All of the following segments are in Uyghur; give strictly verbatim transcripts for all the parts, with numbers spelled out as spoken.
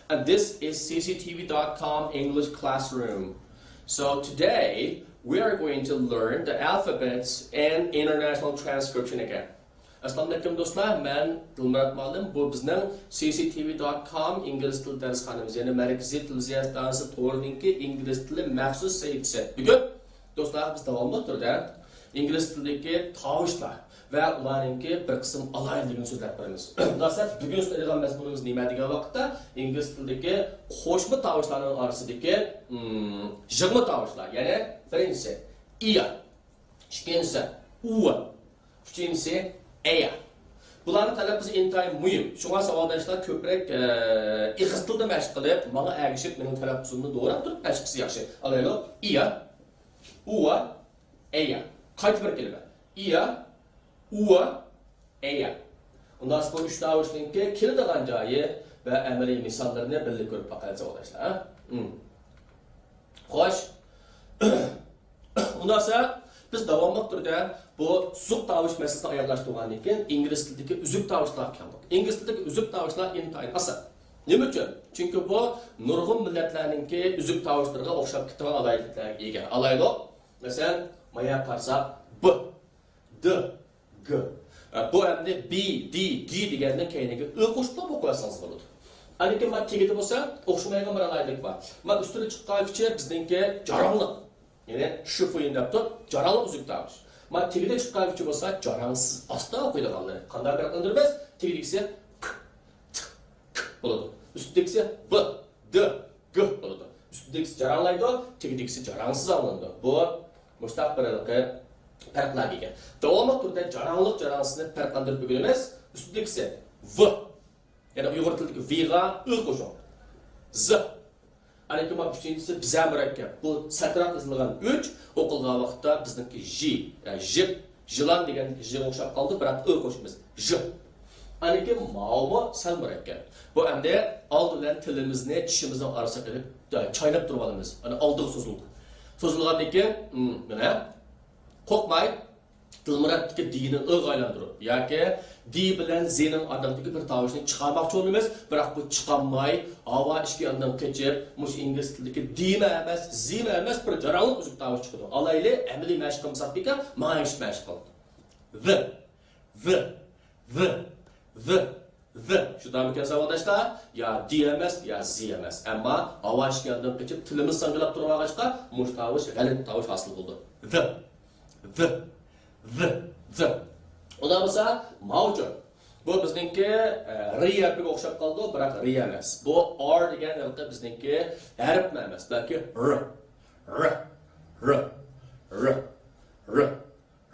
And this is C C T V dot com English Classroom. So today we are going to learn the alphabets and international transcription again. ئەسسالامۇئەلەيكۇم دوستلار، مەن دىلمۇرات مۇئەللىم. بۇ بىزنىڭ C C T V dot com ئىنگلىز تىلى دەرسخانىمىز، يەنى مەركىزىي تىل زىيارەتخانىسى تورىنىڭكى ئىنگلىز تىلى مەخسۇس سەھىپىسى. بۈگۈن دوستلار، بىز داۋاملىق تۈردە ئىنگلىز تىلىدىكى تاۋۇشلار ۋە ئۇلارنىڭكى بىر قىسىم ئالاھىدىلىكىنى سۆزلەپ بېرىمىز. ئۇنداقسا بۈگۈن سۆزلەيدىغان مەزمۇنىمىز نېمە دېگەن ۋاقىتتا، ئىنگلىز تىلىدىكى قوشما تاۋۇشلارنىڭ ئارىسىدىكى، ئىم، يىغما تاۋۇشلار. يەنى بىرىنچىسى ئىيا، ئىككىنچىسى ئۇۋا، ئۈچىنچىسى ئەيا. بۇلارنىڭ تەلەپپۇزى ئىنتايىن مۇھىم. شۇڭا ساۋاقداشلار كۆپرەك، ئە، ئېغىز تىلدا مەشىق قىلىپ، ماڭا ئەگىشىپ، مېنىڭ تەلەپپۇزۇمنى دوراپ تۇرۇپ مەشىق قىلسا ياخشى. ئالايلۇق، ئىيا، ئۇۋا، ئەيا. قايتا بىر كېلىمە. ئىيا، ئۇۋا، ئەيا. ئۇنداق بۇ ئۈچ تاۋۇشنىڭكى كېلىدىغان جايى ۋە ئەمەلىي مىساللىرىنى بىللە كۆرۈپ باقايلى ساۋاقداشلار. ھە؟ ھىم. خوش. ئۇنداقسا بىز داۋاملىق تۈردە بۇ زۇق تاۋۇش مەسىلىسىنى ئاياغلاشتۇرغاندىن كېيىن ئىنگلىز تىلىدىكى ئۈزۈك تاۋۇشلارغا كەلدۇق. ئىنگلىز تىلىدىكى ئۈزۈك تاۋۇشلار ئىنتايىن ئاسان. نېمە ئۈچۈن؟ چۈنكى بۇ نۇرغۇن مىللەتلەرنىڭكى ئۈزۈك تاۋۇشلىرىغا ئوخشاپ كېتىدىغان ئالاھىدىلىكلەرگە ئىگە. ئالايلۇق، مەسىلەن، مايا قارىساق، ب، د، گ. ئە، بۇ ئەمدى ب، د، گ دېگەندىن كەينىگە ئۆ قوشۇپلا ئوقۇۋەتسىڭىز بولىدۇ. ئاندىن كېيىن مانا تېگىدە بولسا ئوخشىمايدىغان بىر ئالاھىدىلىك بار. مانا ئۈستىدە چىققان ئۈچى بىزنىڭكى جاراڭلىق. يەنى شىفۇيىن دەپتۇ، جاراڭلىق ئۈزۈك تاۋۇش. مانا تېگىدە چىققان ئۈچى بولسا جاراڭسىز، ئاستا ئوقۇيدىغانلىرى. قانداق پەرقلەندۈرىمىز؟ تېگىدىكىسى ك، ت، ك بولىدۇ. ئۈستىدىكىسى ب، د، گ بولىدۇ. ئۈستىدىكىسى جاراڭلايدۇ، تېگىدىكىسى جاراڭسىز ئاڭلىنىدۇ. بۇ مۇشتاق بىر ھېلىقى پەرقلەرگە ئىگە. داۋاملىق تۈردە جاراڭلىق، جاراڭسىزنى پەرقلەندۈرۈپ ئۆگىنىمىز. ئۈستىدىكىسى ۋ. يەنى ئۇيغۇر تىلىدىكى ۋغا ئۆ قوشۇڭ. ز. ئاندىن كېيىن ئۈچىنچىسى بىزە مۇرەككەپ. بۇ سەتراق يېزىلغان ئۈچ، ئوقۇلغان ۋاقىتتا بىزنىڭكى ژ، يەنى ژىپ، ژىلان دېگەن ژغا ئوخشاپ قالدى، بىراق ئۆ قوشىمىز. ژ. ئاندىن كېيىن ماۋۇمۇ سەل مۇرەككەپ. بۇ ئەمدى ئالدى بىلەن تىلىمىزنى چىشىمىزنىڭ ئارىسىغا ئېلىپ، چايناپ تۇرۇۋالىمىز. ئانا ئالدىغا سوزۇلدى. سوزۇلغاندىن كېيىن، م، مانا، قورقماي، دىلمۇراتتىكى دىنى ئىغا ئايلاندۇرۇپ ياكى دى بىلەن زىنىڭ ئارىلىقىدىكى بىر تاۋۇشنى چىقارماقچى بولىمىز، بىراق بۇ چىقالماي، ھاۋا ئىككى ياندىن قېچىپ، مۇشۇ ئىنگلىز تىلىدىكى دىمۇ ئەمەس، زىمۇ ئەمەس، بىر جاراڭلىق ئۈزۈك تاۋۇش چىقىدۇ. ئالايلى، ئەمەلىي مەشىق قىلمىساق بىكار، ماڭا ئېرىشىپ مەشىق قىلىڭ. ۋ، ۋ، ۋ، ۋ، ۋ. شۇنداقمىكەن ساۋاقداشلار؟ يا دى ئەمەس، يا زى ئەمەس. ئەمما ھاۋا ئىككى ياندىن قېچىپ، تىلىمىز ساڭگىلاپ تۇرۇۋالغاچقا، مۇشۇ تاۋۇش غەلىتە تاۋۇش ھاسىل بولىدۇ. ۋ، ۋ، ۋ، ۋ. ئۇنداق بولسا، ماۋۇچۇ. بۇ بىزنىڭكى، ئە، رى ھەرپىگە ئوخشاپ قالىدۇ، بىراق رى ئەمەس. بۇ ئار دېگەن ھېلىقى بىزنىڭكى ھەرپمۇ ئەمەس، بەلكى ر، ر، ر، ر، ر.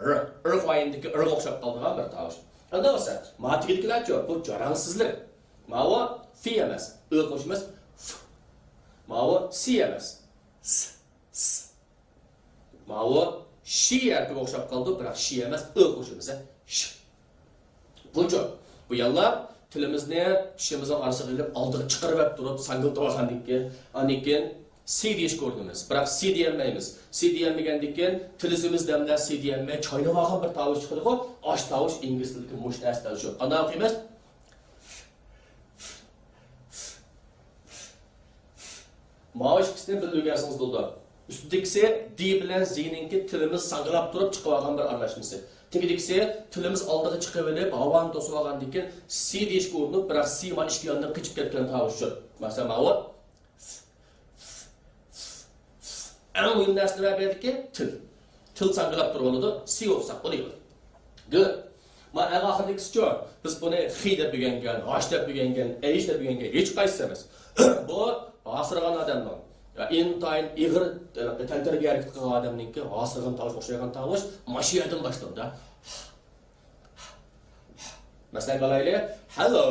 ر، ر قاۋايىدىكى ئىرغا ئوخشاپ قالىدىغان بىر تاۋۇش. ئەمدى بولسا، ماۋۇ تېگىدىكىلەرچۇ؟ بۇ جاراڭسىزلىرى. ماۋۇ فى ئەمەس، ئۆ قوشىمىز، ف. ماۋۇ سى ئەمەس، س، س. ماۋۇ شى ھەرپىگە ئوخشاپ قالىدۇ، بىراق شى ئەمەس، ئۆ قوشىمىز، ش. بۇنچۇ. بۇ يەنىلا تىلىمىزنى چىشىمىزنىڭ ئارىسىغا ئېلىپ، ئالدىغا چىقىرىۋەپ تۇرۇپ، ساڭگىلىتىۋالغاندىن كېيىن، ئاندىن كېيىن سى دېيىشكە ئۇرۇنىمىز. بىراق سى دېيەلمەيمىز. سى دېيەلمىگەندىن كېيىن، تىلىسىمىز دەمدە سى دېيەلمەي، چاينىۋالغان بىر تاۋۇش چىقىدىغۇ، ئاشۇ تاۋۇش ئىنگلىز تىلىدىكى مۇشۇ نەرسە دەل شۇ. قانداق ئوقۇيمىز؟ ماۋۇ ئىككىسىنى بىللە ئۆگەنسىڭىز بولىدۇ. ئۈستىدىكىسى دى بىلەن زىنىڭكى تىلىمىز ساڭگىلاپ تۇرۇپ چىقىۋالغان بىر ئارىلاشمىسى. تېگىدىكىسى تىلىمىز ئالدىغا چىقىۋېلىپ، ھاۋانى توسۇۋالغاندىن كېيىن، سى دېيىشكە ئۇرۇنۇپ، بىراق سى مانا ئىككى ياندىن قېچىپ كەتكەن تاۋۇش شۇ. مەسىلەن، ماۋۇ. ئەڭ مۇھىم نەرسە نېمە بۇ يەردىكى؟ تىل. تىل ساڭگىلاپ تۇرۇۋالىدۇ، سى ئوقۇساق بولىدۇ. گۆر. مانا ئەڭ ئاخىرىدىكىسىچۇ؟ بىز بۇنى خى دەپ ئۆگەنگەن، ھاش دەپ ئۆگەنگەن، ئەيش دەپ ئۆگەنگەن ھېچقايسىسى ئەمەس. بۇ ھاسىرىغان ئادەمنىڭ، يا ئىنتايىن ئېغىر تەنتەربىيە ھەرىكىتى قىلغان ئادەمنىڭكى ھاسىرىغان تاۋۇش، ئوخشايدىغان تاۋۇش مانا شۇ يەردىن باشلىنىدۇ. مەسىلەن ئالايلى، hello،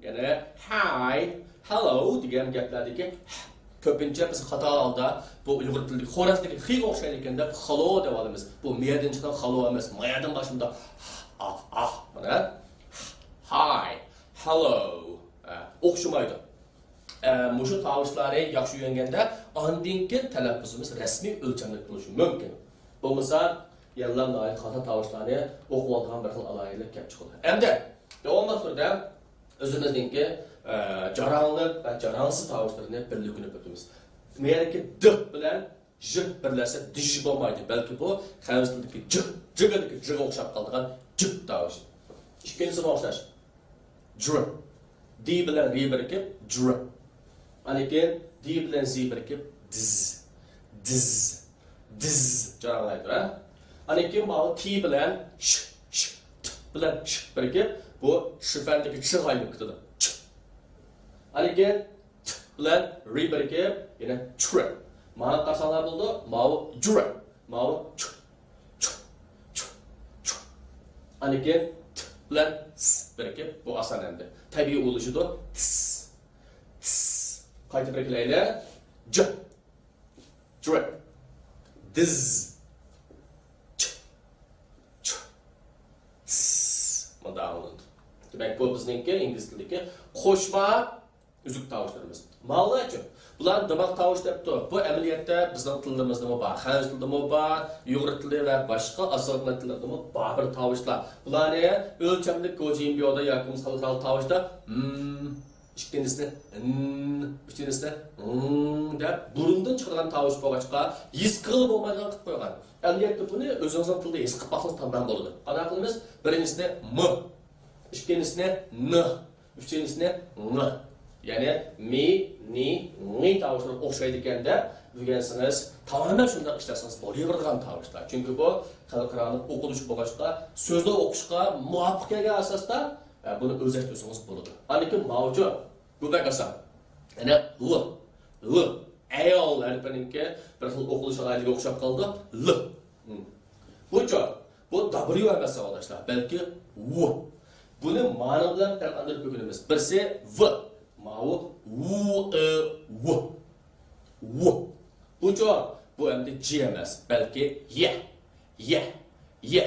يەنى hi، hello دېگەن گەپلەردىكى كۆپىنچە بىز خاتا ھالدا بۇ ئۇيغۇر تىلىدىكى خورازدىكى خىغا ئوخشايدىكەن دەپ خالو دەۋالىمىز. بۇ مىيەدىن چىققان خالو ئەمەس، مايەدىن باشلىنىدۇ. ئاھ، ئاھ، مانا. Hi، hello. ھە، ئوخشىمايدۇ. ئە، مۇشۇ تاۋۇشلارنى ياخشى ئۆگەنگەندە، ئاندىن كېيىن تەلەپپۇزىمىز رەسمىي ئۆلچەملىك بولۇشى مۇمكىن. بولمىسا، يەنىلا ناھايىتى خاتا تاۋۇشلارنى ئوقۇۋالىدىغان بىر خىل ئالاھىدىلىك كەپ چىقىدۇ. ئەمدى داۋاملىق تۈردە ئۆزىمىزنىڭكى، ئە، جاراڭلىق ۋە جاراڭسىز تاۋۇشلىرىنى بىرلىككە ئۆتۈمىز. بۇ يەردىكى د بىلەن ژ بىرلەشسە دىژ بولمايدۇ، بەلكى بۇ خەنزۇ تىلىدىكى جىغ، جىغىدىكى جىغ ئوخشاپ قالىدىغان جىغ تاۋۇشى. ئىككىنچىسىمۇ ئوخشاش. جر. دى بىلەن رى بىرىكىپ، جر. ئاندىن كېيىن دى بىلەن زى بىرىكىپ، دىز. دىز. دىز. جاراڭلايدۇ، ھە؟ ئاندىن كېيىن ماۋۇ تى بىلەن ش، ش، ت بىلەن ش بىرىكىپ، بۇ شىفەندىكى چىغا ئايلىنىپ كېتىدۇ. چ. ئاندىن كېيىن ت بىلەن رى بىرىكىپ، يەنە چۇر. ماڭا قارىساڭلار بولىدۇ، ماۋۇ جۇر. ماۋۇ چۇ، چۇ، چۇ، چۇ. ئاندىن كېيىن ت بىلەن س بىرىكىپ، بۇ ئاسان ئەمدى. تەبىئىي ئۇلىشىدۇ. تىس، تىس. قايتا بىرىكلەيلى. ج، جۇ. دىز، چ، چۇ، تىس. مۇنداق ئاڭلىنىدۇ. دېمەك، بۇ بىزنىڭكى ئىنگلىز تىلىدىكى قوشما ئۈزۈك تاۋۇشلىرىمىز. ماۋۇلارچۇ؟ بۇلار دىماغ تاۋۇشى دەپتۇ. بۇ ئەمەلىيەتتە بىزنىڭ تىللىرىمىزدىمۇ بار، خەنزۇ تىلىدىمۇ بار، ئۇيغۇر تىلى ۋە باشقا ئازغىنە تىللىرىدىمۇ بار بىر تاۋۇشلار. بۇلارنى ئۆلچەملىك گوجيىنبيودا ياكى بولمىسا خەلقئارالىق تاۋۇشتا م، ئىككىنچىسىنى ن، ئۈچىنچىسىنى ڭ دەپ بۇرۇندىن چىقىدىغان تاۋۇش بولغاچقا ھېس قىلغىلى بولمايدىغان قىلىپ قويغان. ئەمەلىيەتتە بۇنى ئۆزىڭىزنىڭ تىلىدا ھېس قىلىپ باقسىڭىز تامام بولىدۇ. قانداق قىلىمىز؟ بىرىنچىسىنى م، ئىككىنچىسىنى ن، ئۈچىنچىسىنى ڭ. يەنى مى، نى، ڭى تاۋۇشلىرى ئوخشايدىكەن دەپ ئۆگەنسىڭىز، تامامەن شۇنداق ئىشلەتسىڭىز بولۇۋېرىدىغان تاۋۇشلار. چۈنكى بۇ خەلقئارالىق ئوقۇلۇش بولغاچقا، سۆزلەپ ئوقۇشقا مۇۋاپىق كەلگەن ئاساستا، ئە، بۇنى ئۆزلەشتۈرسىڭىز بولىدۇ. ئاندىن كېيىن ماۋۇچۇ، بۇ بەك ئاسان. يەنە ل، ل، ئەيال ھەرپىنىڭكى بىر خىل ئوقۇلۇش ئالاھىدىلىكىگە ئوخشاپ قالىدۇ. ل. م. بۇچۇ، بۇ دابليۇ ئەمەس، ساۋاقداشلار، بەلكى ۋ. بۇنى مانىڭ بىلەن پەرقلەندۈرۈپ ئۆگىنىمىز. بىرسى ۋ، ماۋۇ ۋ، ئى، ۋ. ۋ. بۇچۇ، بۇ ئەمدى ج ئەمەس، بەلكى يە. يە. يە.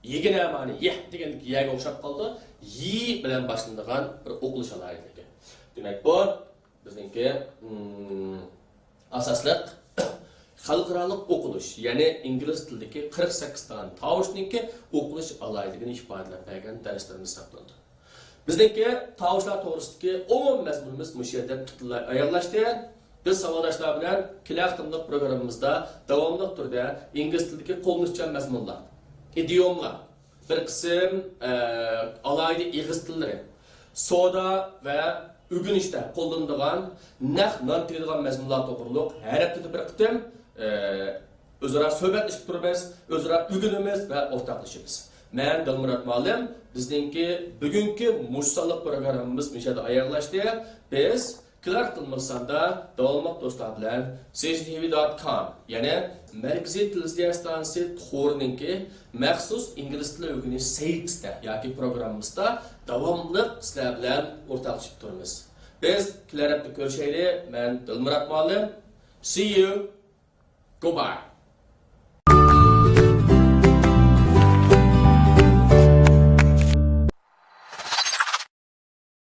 يېگىنە مانى يە دېگەندىكى يەگە ئوخشاپ قالىدۇ. ي بىلەن باشلىنىدىغان بىر ئوقۇلۇش ئالاھىدىلىكى. دېمەك، بۇ بىزنىڭكى، ئىم، ئاساسلىق خەلقئارالىق ئوقۇلۇش، يەنى ئىنگلىز تىلىدىكى قىرىق سەككىز دانە تاۋۇشنىڭكى ئوقۇلۇش ئالاھىدىلىكىنى ئىپادىلەپ بەرگەن دەرسلىرىمىز ھېسابلىنىدۇ. بىزنىڭكى تاۋۇشلار توغرىسىدىكى ئومۇمىي مەزمۇنىمىز مۇشۇ يەردە پۈتۈنلەي ئاياغلاشتى. بىز ساۋاقداشلار بىلەن كېلەر قېتىملىق پروگراممىمىزدا داۋاملىق تۈردە ئىنگلىز تىلىدىكى قوللىنىشچان مەزمۇنلار، ئىدىيوملار، بىر قىسىم، ئە، ئالاھىدە ئېغىز تىللىرى، سودا ۋە ئۆگىنىشتە قوللىنىدىغان نەق نان تېگىدىغان مەزمۇنلار توغرۇلۇق ھەر ھەپتىدە بىر قېتىم، ئە، ئۆزئارا سۆھبەتلىشىپ تۇرىمىز، ئۆزئارا ئۆگىنىمىز ۋە ئورتاقلىشىمىز. مەن دىلمۇرات مۇئەللىم، بىزنىڭكى بۈگۈنكى مۇشۇ سانلىق پروگراممىمىز مۇشۇ يەردە ئاياغلاشتى. بىز كېلەر قېتىملىق ساندا داۋاملىق دوستلار بىلەن سىجىتىۋى دوت كوم، يەنى مەركىزىي تېلېۋىزىيە ئىستانسىسى تورىنىڭكى مەخسۇس ئىنگلىز تىلى ئۆگىنىش سەھىپىسىدە ياكى پروگراممىسىدا داۋاملىق سىلەر بىلەن ئورتاقلىشىپ تۇرىمىز. بىز كېلەر ھەپتە كۆرۈشەيلى. مەن دىلمۇرات مۇئەللىم. See you. Goodbye.